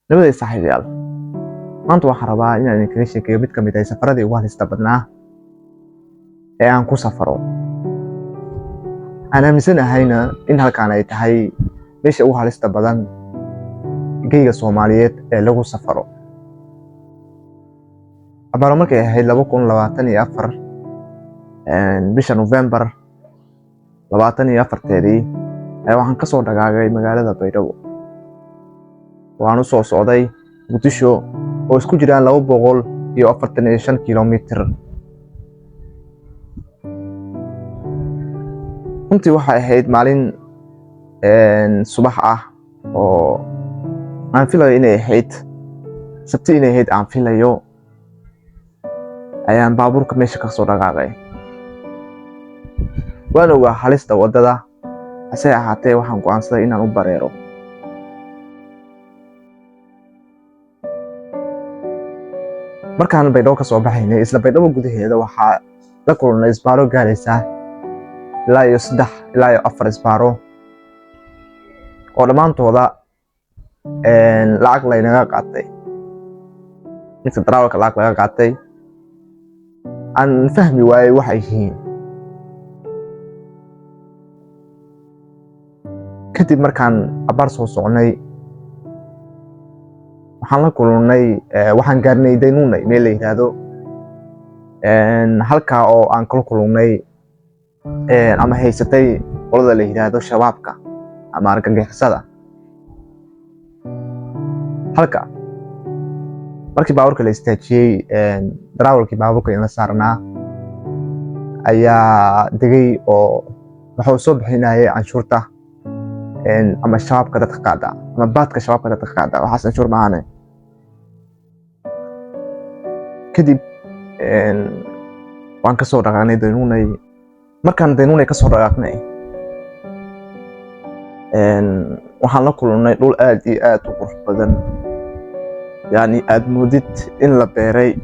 Nabaday saaxiibayaal, maanta waxaan rabaa inaan idinkaga sheekeeyo mid ka mid ah safaradii ugu halista badnaa ee aan ku safaro. Aan aaminsanahayna in halkaan ay tahay meesha ugu halista badan geyga Soomaaliyeed ee lagu safaro. Abaaro markay ahayd 2024, bisha November 24-teedii, ayaa waxaan kasoo dhagaagay magaalada Baydhabo. Waan u soo socday Muqdisho oo isku jiraan 245 kilomitir. Runtii waxay ahayd maalin subax ah oo aan filayo inay ahayd Sabti, inay ahayd aan filayo, ayaan baabuurka meesha kasoo dhaqaaqay. Waan ogaa halista waddada, hase ahaatee waxaan go'aansaday inaan u bareero. Markaan Baydhabo kasoo baxaynay, isla Baydhabo gudaheeda waxaa la kulnay isbaaro gaaraysa ilaa iyo 3 ilaa iyo 4 isbaaro oo dhammaantooda lacag laynaga qaatay. Midka darawalka lacag laga qaatay aan fahmi waayey waxay yihiin. Kadib markaan abaar soo socnay, waxaan la kulnay, waxaan gaarnay Daynuunay meel la yiraahdo, halkaa oo aan kala kulnay ama haysatay qolada la yiraahdo Shabaabka ama argagixisada. Halka markii baabuurka la istaajiyey, darawalkii baabuurka in la saarnaa ayaa degay oo wuxuu soo bixinayay canshuurta ama shabaabka dadka qaada ama baadka shabaabka dadka qaada, waxaas canshuur maahane. Kadib waan kasoo dhaqaaqnay Daynuunay. Markaan Daynuunay kasoo dhaqaaqnay, waxaan la kulnay dhul aad iyo aad u qurux badan, yacni aad moodid in la beeray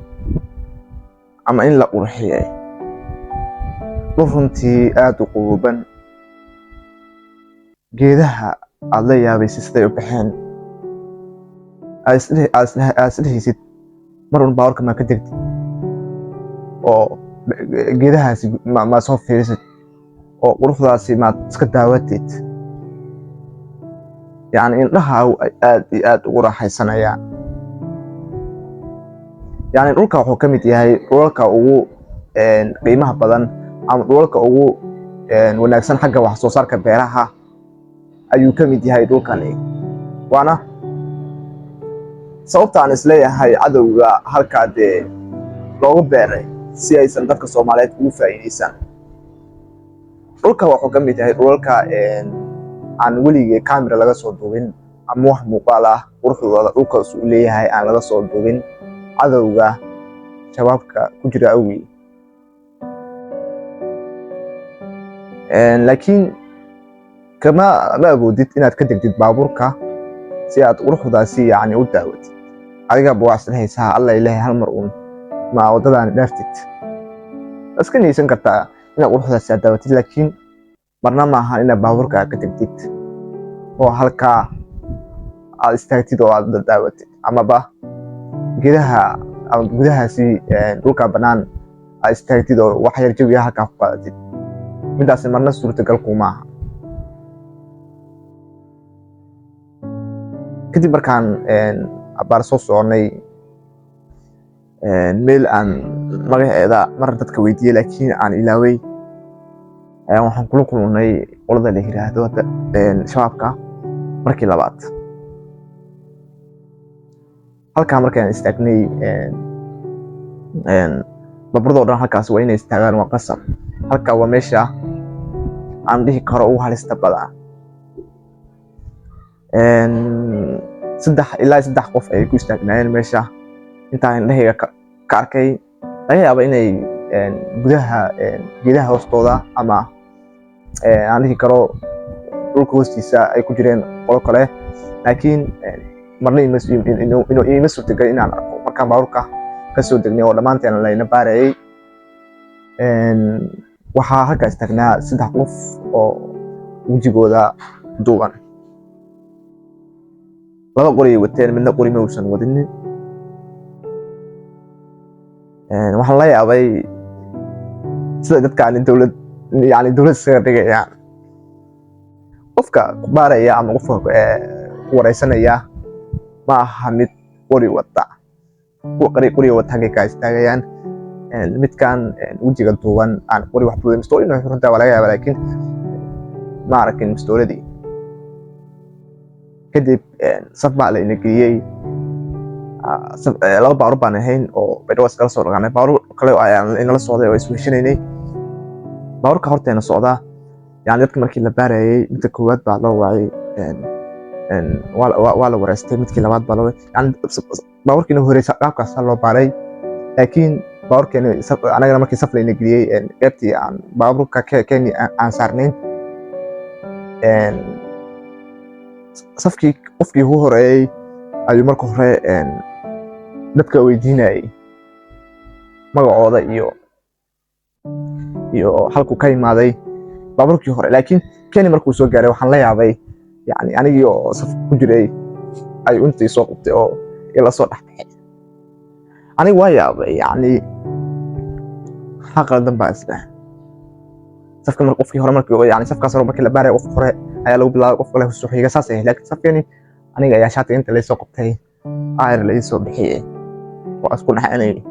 ama in la qurxiyay. Dhul runtii aad u quruban, geedaha aad la yaabaysid siday u baxeen, aad isdhehaysid mar un baabuurka maa ka degtid oo geedahaasi ma soo fiirisid oo quruxdaasi maad iska daawatid. Yacni indhaha ay aad iyo aad ugu raaxaysanayaan. Yacni dhulka wuxuu ka mid yahay dhulalka ugu qiimaha badan ama dhulalka ugu wanaagsan xagga wax soo saarka beeraha ayuu ka mid yahay dhulkani. Waana sababta aan isleeyahay cadowga halkaa dee loogu beeray si aysan dadka Soomaaliyeed ugu faa'iidaysan. Dhulka wuxuu ka mid yahay dhulalka aan weligii camera laga soo duubin ama wax muuqaal ah quruxdooda dhulkaas uu leeyahay aan laga soo duubin, cadowga shabaabka ku jira awgii. Laakiin kama ma awoodid inaad ka degtid baabuurka si aad quruxdaasi yacni u daawatid. Adigaba waa isdhehaysaa, Alla Ilaahay, hal mar uun ma waddadaani dhaaftid. Waa iska niyeysan kartaa inaad quruxdaasi aad daawatid, laakiin marna ma aha inaad baabuurka aad ka degtid oo halkaa aad istaagtid oo aad daawatid, amaba geedaha ama gudahaasi dhulka bannaan aad istaagtid oo wax yar jawiga halkaa ku qaadatid. Midaasi marna suurtagal kuma aha. Kadib markaan abaar soo soconay, meel aan magaceeda mar dadka weydiiyey laakiin aan ilaaway, ayaan waxaan kula kulnay qolada la yiraahdo shabaabka markii labaad. Halkaa markaan istaagnay, baabuurada dhan halkaas waa inay istaagaan, waa qasab. Halkaa waa meesha aan dhihi karo ugu halista badan. 3 ilaa 3 qof ayay ku istaagnaayeen meesha. Intaan indhahayga ka arkay, laga yaabo inay gudaha geedaha hoostooda ama aan dhihi karo dhulka hoostiisa ay ku jireen qolo kale, laakiin marna inuu iima suurtagelin inaan arko. Markaan baabuurka kasoo degnay oo dhammaanteen layna baarayay, waxaa halkaa istaagnaa 3 qof oo wejigooda duuban. Laba qoriyay wateen, midna qori ma uusan wadinin. Waxaan la yaabay sida dadkaan dowlad, yani dowlad iskaga dhigayaan. Qofka ku baaraya ama qofka ku wareysanaya ma aha mid qori wata. Kuwa qoriga wata halkay kaa istaagayaan. Midkan wejiga duuban aan qori wax buuday, mistooli inuu runtaa waa laga yaaba, laakiin ma arkin mistooladii. Kadib saf baa la ina geliyey. Laba baabuur baan ahayn oo Baydhabo iskala soo dhaqanay. Baabuur kale ayaan inala socday oo isweheshanaynay. Baabuurka horteena socdaa, yani dadka markii la baarayay, midka koowaad baa loo wacay, waa la wareystay. Midkii labaad baa loo, yani baabuurkiina horeysa qaabkaasaa loo baaray. Laakiin baabuurkeena anagana markii saf layna geliyey, qaybtii aan baabuurka Kenya aan saarnayn, safkii qofkii ugu horeeyey ayuu marka hore dadka weydiinayay magacooda iyo halkuu ka imaaday baabuurkii hore. Laakiin Kenya markuu soo gaaray, waxaan la yaabay, yani anigii oo saf ku jiray ayuu intii soo qabtay oo ila soo dhex baxay. Aniga waa yaabay, yani maxaa qaldan baa isdheh. Safka mar qofkii hore markii, yani safkaas hore markii la baaraya, qofka hore ayaa lagu bilaabay, qof kale soo xiga, saas ahayd. Laakiin safkeeni aniga ayaa shaatiga inta laysoo qabtay ayr laysoo bixiyey. Waa isku dhaxanay,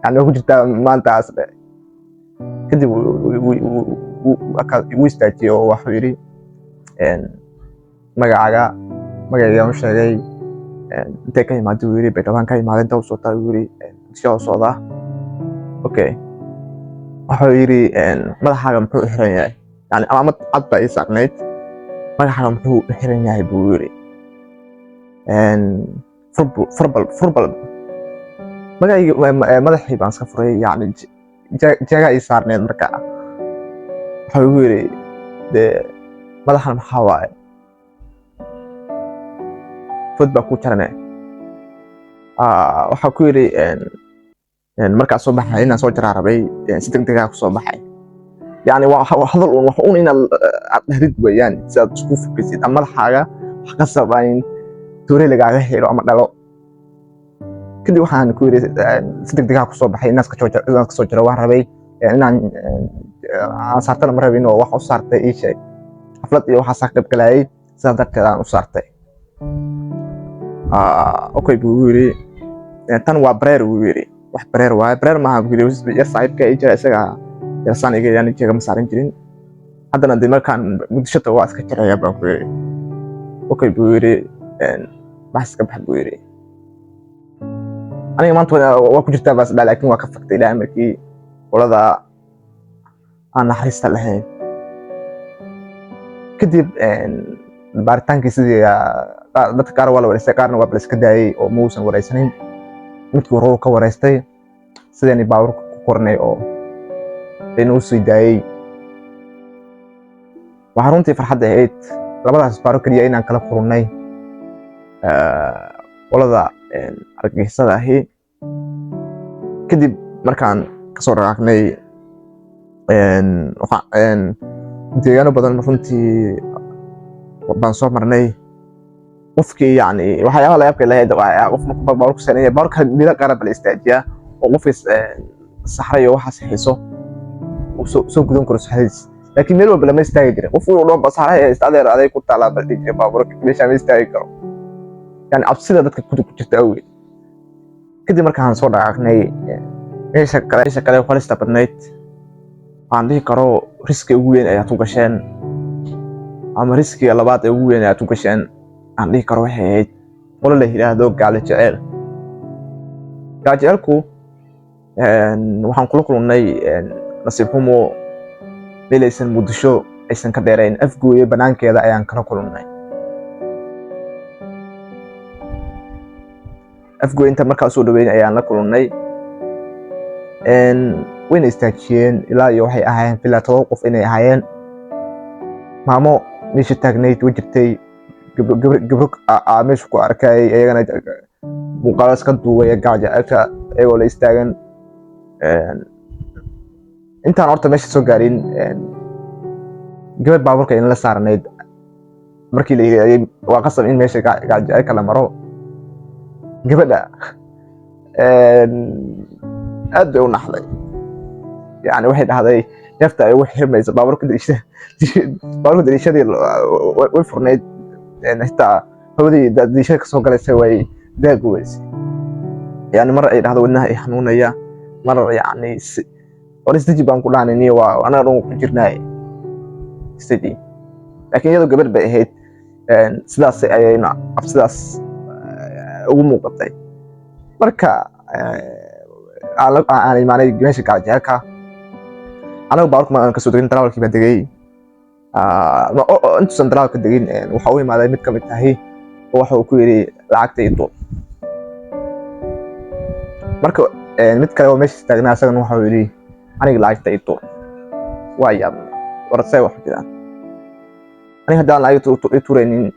yani waa ku jirtaa maantaas dhe. Kadib wuu istaajiyey oo waxuu yidhi, "Magacaaga?" Magacaygaan u sheegay. "Intee ka imaaday?" uu yidhi. "Baydhabaan ka imaaday." "Inta u socotaa?" uu yidhi. "Muqdisho u socdaa." "Okay." Wuxuu yidhi, "Madaxaaga muxuu u xiran yahay?" Yani calaamad cad baa ii saarnayd. "Madaxaaga muxuu u xiran yahay?" buu yidhi. Furbal furbal magacayga madaxii baan iska furay, yani jeegaa ii saarneed. Marka wuxuu igu yidhi, "Dee madaxan maxaa waaye? Fod baa ku jarane." Waxaa ku yidhi, "Markaa soo baxay inaan soo jaraa rabay, si degdegaa kusoo baxay." Yani waa hadal un, wax un inaad aad dhahdid weeyaan si aad isku fokisid ama madaxaaga wax ka sabayn toore lagaaga helo ama dhalo. Kadib waxaan ku yidhi, "Si degdegaa kusoo baxay, inaan kasoo jaro waan rabay, inaan aan saartana ma rabin oo wax u saartay ii sheeg, xaflad iyo waxaasaa qayb galayay, sidaa darteed aan u saartay." "Okay," buu igu yidhi. "Tan waa bareer," buu yidhi. "Wax bareer waaye." "Bareer maaha," buu yidhi. "Yar saaxiibka ii jira, isaga yarsaan iga yani jeega ma saaran jirin. Haddana dee markaan Muqdisho tago waa iska jaraya," baan ku yidhi. "Okay," buu yidhi. "Bax, iska bax," buu yidhi. Aniga maanta waa ku jirtaa baas dhaa, laakiin waa ka faktay ilaahay markii qolada aan naxariista lahayn. Kadib baaritaankii sidii dadka qaar waa la wareystay, qaarna waa bal iska daayay oo ma uusan wareysanin. Midkii hore uu ka wareystay, sideenii baabuurka ku kornay oo inuu sii daayey. Waxaa runtii farxad ahayd labadaas baaro keliya inaan kala kurunnay qolada argagixisada ahi. Kadib markaan kasoo dhaqaaqnay, deegaano badan runtii baan soo marnay. Qofkii, yani waxyaabaha la yaabka lahayd, qof markuu baabuur ku saaranya, baabuurka meelo qaar baa la istaajiyaa oo qofkii saxray iyo waxaas hayso uu soo gudan karo saxradiis, laakiin meel walba lama istaagi jirin. Qof uu dhoon saxray haysta, "Adeer, aday ku taalaa," bal dhihi jiray, "baabuurka meesha ma istaagi karo," yani cabsida dadka ku jirta awgeed. Kadib markaan soo dhaqaaqnay, meesha kale halista badnayd aan dhihi karo risk-i ugu weyn ayaad ku gasheen ama risk-iga labaad ee ugu weyn ayaad ku gasheen aan dhihi karo, waxay ahayd qolo la yidhaahdo Gaali Jeceel. Gaali Jeceelku waxaan kula kulannay, nasiib xumo, meel aysan Muqdisho aysan ka dheerayn, Afgooye banaankeeda ayaan kala kulannay. Afgooye inta markaa soo dhaweyn ayaan la kulannay. Wayna istaajiyeen. Ilaa iyo waxay ahaayeen ilaa 7 qof inay ahaayeen. Maamo meesha taagnayd way jirtay, gabro meesha ku arkay, iyagana muuqaalo iska duubay Gaal Jaceylka iyagoo la istaagan. Intaan horta meesha soo gaarin, gabadh baabuurka inala saarnayd. Markii la yidhi waa qasab in meesha gaajo kala maro, gabadha aad bay u naxday. Yani waxay dhahday neefta ay ugu xirmaysa baabuurka dariishada. Baabuurka dariishadii way furnayd, xitaa hawadii dariishada kasoo galaysa way daaguweysay. Yani mar ay dhahdo wadnaha ay xanuunaya, mar yani war isdeji baan ku dhahnay, niyo waa anaga dhan ku jirnaay, isdeji. Laakiin iyadoo gabadh bay ahayd, sidaas ayayna cabsidaas ugu muuqatay. Marka aan imaanay meesha gaaljecelka, anaga baaburka ma aan kasoo degin, darawalkii baa degay. Intuusan darawalka degin, waxa u imaaday mid kamid tahay oo waxa uu ku yidhi, "Lacagta ii duub." Marka mid kale oo meesha taagnaa isagana waxa uu yidhi, "Aniga lacagta ii tuur." Waa yaabnay, war see wax jiraan? Aniga haddaan lacagta ii tuuraynin,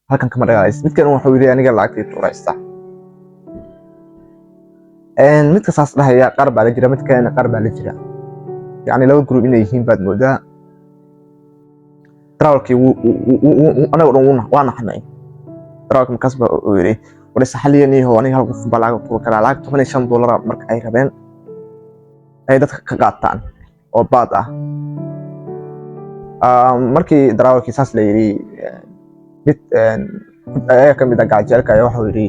halkan kama dhagaalays. Midkan wuxuu yidhi, "Aniga lacagta ii tuuraysta." Midka saas dhahaya qaar baa la jira, mid kalena qaar baa la jira. Yani laba group inay yihiin baad moodaa. Darawalkii anaga dhan waa naxnay. Darawalka markaas baa uu yidhi, "War isaxaliyaniho, aniga hal qof baa lacag tuuri karaa." Lacag $15 marka ay rabeen ay dadka ka qaataan oo baad ah. Markii darawalkii saas la yidhi, mid ayaga ka mid ah gacjeelka ayaa waxuu yidhi,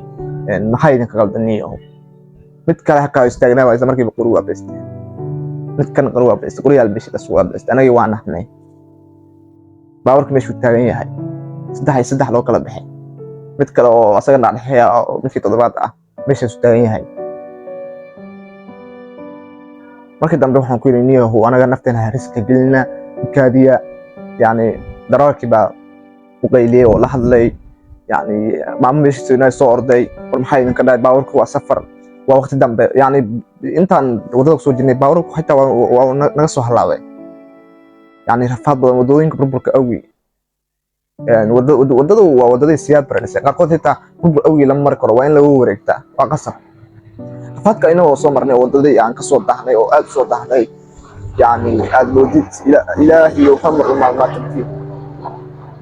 "Maxaa idinka qaldaniyo?" Mid kale halkaa istaagnaa baa isla markiiba qori waa baystay, mid kan qori waa baystay, qoriyaal meesha dhasu waa baystay. Anagii waa naxnay. Baaburka meeshuu taagan yahay saddex iyo saddex loo kala baxay. Mid kale oo asaga dhexdhexeeya oo midkii toddobaad ah meeshaasuu taagan yahay. Markii dambe waxaan ku yidhi, "Niyahu, anaga nafteena hariska gelina, kaadiya." Yani darawalkii baa u qayliyey oo la hadlay. Yani maamo meesha soo orday, "War maxaa idinka dhahay? Baaburka waa safar, waa waqti dambe." Yani intaan waddada kusoo jirnay baaburku xitaa waa naga soo halaabay. Yani rafaad badan, waddooyinka burburka awgi. Waddadu waa waddadii Siyaad barelisay, qaarkood xitaa burbur awgii lama mari karo, waa in lagu wareegtaa, waa qasab. Rafaadka inagoo soo marnay oo waddadii aan kasoo dahnay oo aad usoo dahnay, yani aad moodid Ilaahiyo kamar maalmaatantii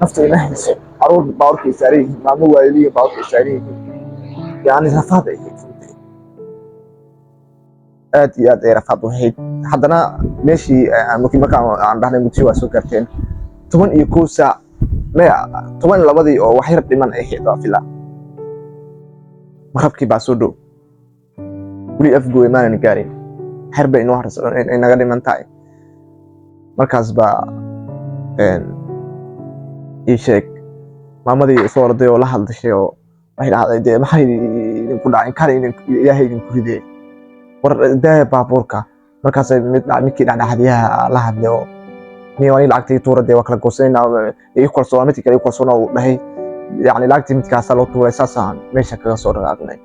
nafta ina hayso, caruur baaburkay saaran yihiin, maamo waaliya baaburkay saaran yihiin. Yani rafaad ay ahayd runtii, aad iyo aad ay rafaad u ahayd. Haddana meeshii markaan aan dhahnay Muqdisho waa soo gaarteen, 11 saac maya, 12-dii oo wax yar dhiman ay ahayd, waa filaa maqrabkii baa soo dhow. Weli Afgooy maanan gaarin, xer bay inoo naga dhiman tahay. Markaas baa ii sheeg maamadii soo orday oo la hadlashay oo waxay dhahday, "Dee maxay idinku dhacay? Kale Ilaahay idinku ridee, war daaya baabuurka." Markaasay mid midkii dhexdhexaadiyaha la hadlay oo, "Niyo, aniga lacagtii tuura, dee waa kala goosanayna, ii kalsoona." Midkii kale ii kalsoona uu dhahay. Yani lacagtii midkaasaa loo tuuray, saasaan meesha kaga soo dhaqaaqnay.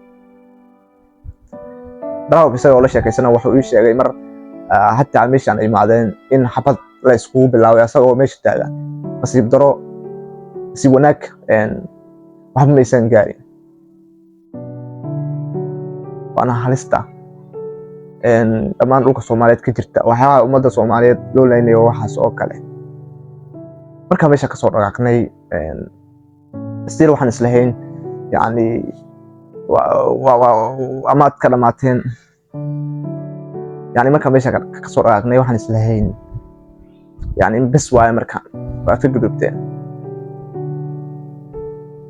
Darawalka isagoo la sheekaysana wuxuu ii sheegay mar hataa meeshaan imaadeen in xabad la iskugu bilaabay asagoo meesha taagan. Nasiib daro, nasiib wanaag, waxba maysan gaarin. Waana halista dhammaan dhulka Soomaaliyeed ka jirta, waxyaabaha ummadda Soomaaliyeed loo leynayo waxaas oo kale. Markaa meesha kasoo dhaqaaqnay, still waxaan islahayn yani amaad ka dhamaateen. Yani markaa meesha kasoo dhaqaaqnay, waxaan islahayn yani bes waaye, markaan waad ka gudubteen.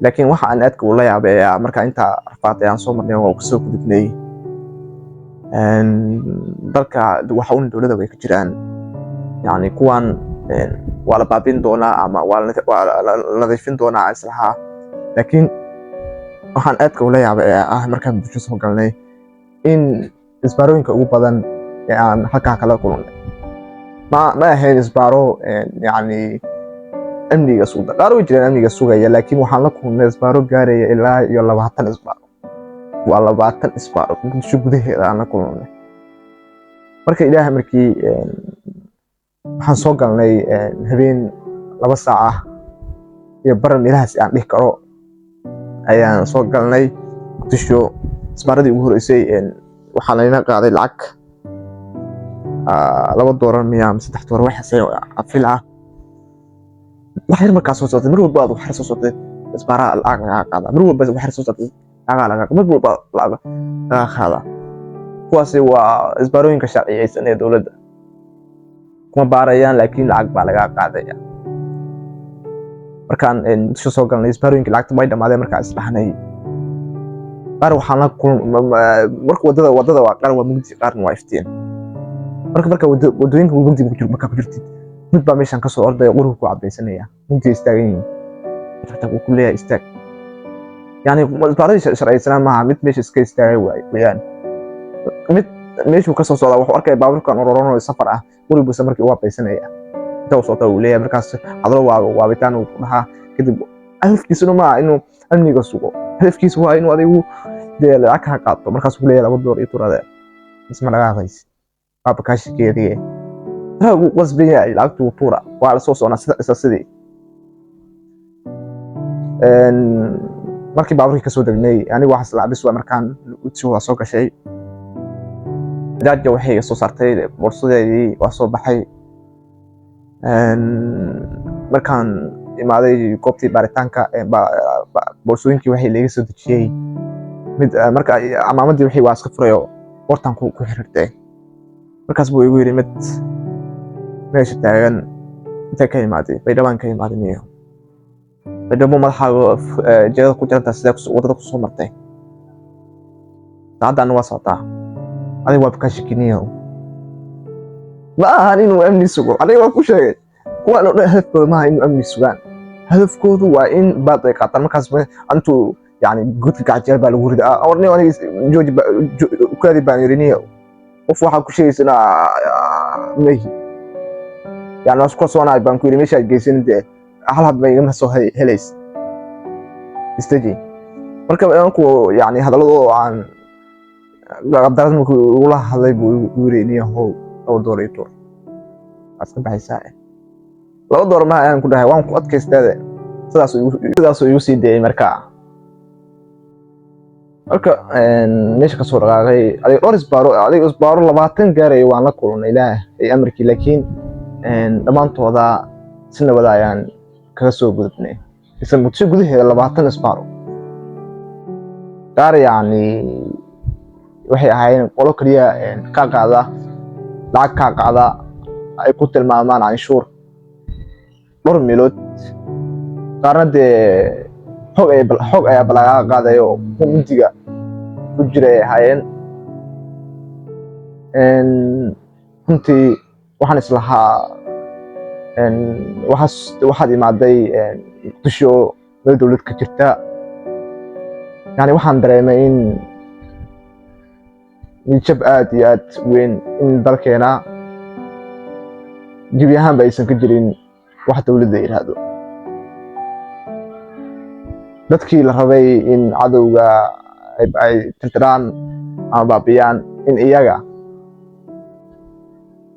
Laakiin waxa aan aadka ula yaabay ayaa markaa intaa rafaatay aan soo marnay oo kasoo gudubnay dalka, waxa un dowladda way ka jiraan. Yani kuwan waa la baabin doonaa ama waa la nadiifin doonaa islahaa. Laakiin waxaan aadka ula yaabay ee ah markaan bulsho soo galnay in isbaarooyinka ugu badan ee aan halkaa kala kulannay ma ahayn isbaaro yani amniga sugda. Qaar way jiraan amniga sugaya, laakiin waxaan la kulmay isbaaro gaaraya ilaa iyo 20 isbaaro. Waa 20 isbaaro Muqdisho gudaheeda aan la kulmay. Marka Ilaaha markii waxaan soo galnay habeen 2 saac ah iyo baran meelahaas aan dhihi karo ayaan soo galnay Muqdisho. Isbaaradii ugu horeysay waxaa layna qaaday lacag $2 miya ama $3, waxaas fil ah. Wax yar markaa soo socotay, mar walba aad wax yar soo socotay, isbaaraa lacag lagaa qaadaa. Mar walba wax yar soo socotay, lacagaa lagaa, mar walba lacag lagaa qaadaa. Kuwaasi waa isbaarooyinka sharciyeysan ee dowladda, kuma baarayaan, laakiin lacag baa lagaa qaadaya. Markaan Muqdisho soo galnay, isbaarooyinka lacagta way dhamaadeen. Markaa isdhahnay qaar waxaan la marka wadada waa qaar waa mugdi, qaarna waa iftiin. Marka wadooyinka mugdi markaa ku jirtid, mid baa meeshan kasoo ordaya, qorigu ku cabaysanaya, mugdi istaagan yihiin, tagtag uu ku leeyahay, istaag. Yani isbaaradii sharciyeysanaa maaha, mid meesha iska istaagay waay weyaan. Mid meeshuu kasoo socdaa, wuxuu arkaya baabuurkan ororanayo safar ah, qoribuusa markii u cabaysanaya, inta uu socota uu leeyahay. Markaas hadalo waa waabitaan uu ku dhahaa. Kadib hadafkiisuna maaha inuu amniga sugo, hadafkiisu waa inuu adigu dee lacag kaa qaato. Markaas ku leeyahay $2 iyo turade isma dhaqaaqaysid, waaba kaa shikeediye, wuu qasban yahay, lacagtu wuu tuura, waa la soo socnaa sida isla sidii. Markii baabuurkii kasoo degnay, anigu waxaas lacabis waa markaan waa soo gashay bajaajka, waxay iga soo saartay boorsadeedii, waa soo baxay. Markaan imaaday goobtii baaritaanka, boorsooyinkii waxay laga soo dejiyey mid. Marka camaamadii wixii waa iska furayo, qoortaan ku xiriirtay. Markaas buu igu yidhi mid meesha taagan, "Intee ka imaaday?" "Baydhabaan ka imaaday." "Niyo Baydhabo madaxaaga jeedada ku jirantaa, sidee wadada kusoo martay? Saacaddaana waa socotaa, adiga waaba kaa shakiniyo." Ma ahan inuu amni sugo, aniga waa ku sheegay, kuwaan oo dhan hadafkooda maaha inuu amni sugaan, hadafkoodu waa in baad ay qaataan. Markaas antuu yani godka gacjeel baa lagu ridaa. Aniga jooji ukaadi baan yiri, niyo qof waxaa ku sheegaysa mehi, yani waa isku kalsoonahay baan ku yiri, meeshaad geysan dee hal hab ba igama soo helays, istaji. Marka anku yani hadaladoo aan qadarad markuu igula hadlay buu igu yiri, "Niyo how, $2 ii tuur, waad iska baxaysaa." "$2 maha," ayaan ku dhahay, waan ku adkaysteede. Sidaasuu igu sii dayay. Marka meesha kasoo dhaqaaqay, adiga dhowr isbaaro, adiga isbaaro 20 gaaraya waan la kulnay, Ilaah ay amarkii, laakiin dhammaantooda si nabada ayaan kaga soo gudubnay. Isla Muqdisho gudaheeda 20 isbaaro, qaar yacni waxay ahaayeen qolo kaliya kaa qaada lacag, kaa qaada ay ku tilmaamaan canshuur dhowr meelood, qaarna dee xog ayaa balagaga qaaday oo mugdiga ku jira ay ahaayeen. Runtii waxaan islahaa waxaas waxaad imaaday Muqdisho, meel dowlad ka jirta. Yani waxaan dareemay in niyadjab aad iyo aad weyn, in dalkeena gebi ahaanba aysan ka jirin wax dowladda yidhaahdo. Dadkii la rabay in cadowga ay tirtiraan ama baabiyaan, in iyaga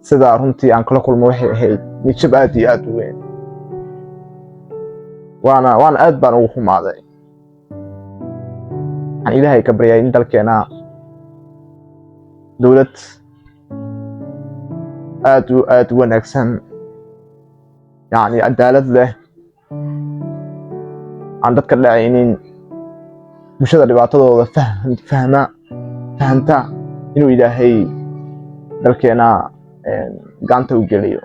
sida runtii aan kala kulmo waxay ahayd niyadjab aad iyo aad u weyn, waana aad baan ugu xumaaday. Waxaan Ilaahay ka baryay in dalkeena dowlad aad u aad u wanaagsan, yacni cadaalad leh, aan dadka dhacaynin, bulshada dhibaatadooda fahma, fahamta, inuu Ilaahay dalkeena gacanta u geliyo.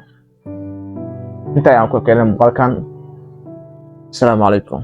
Inta ayaan ku keenay muuqaalkan. Asalaamu calaykum.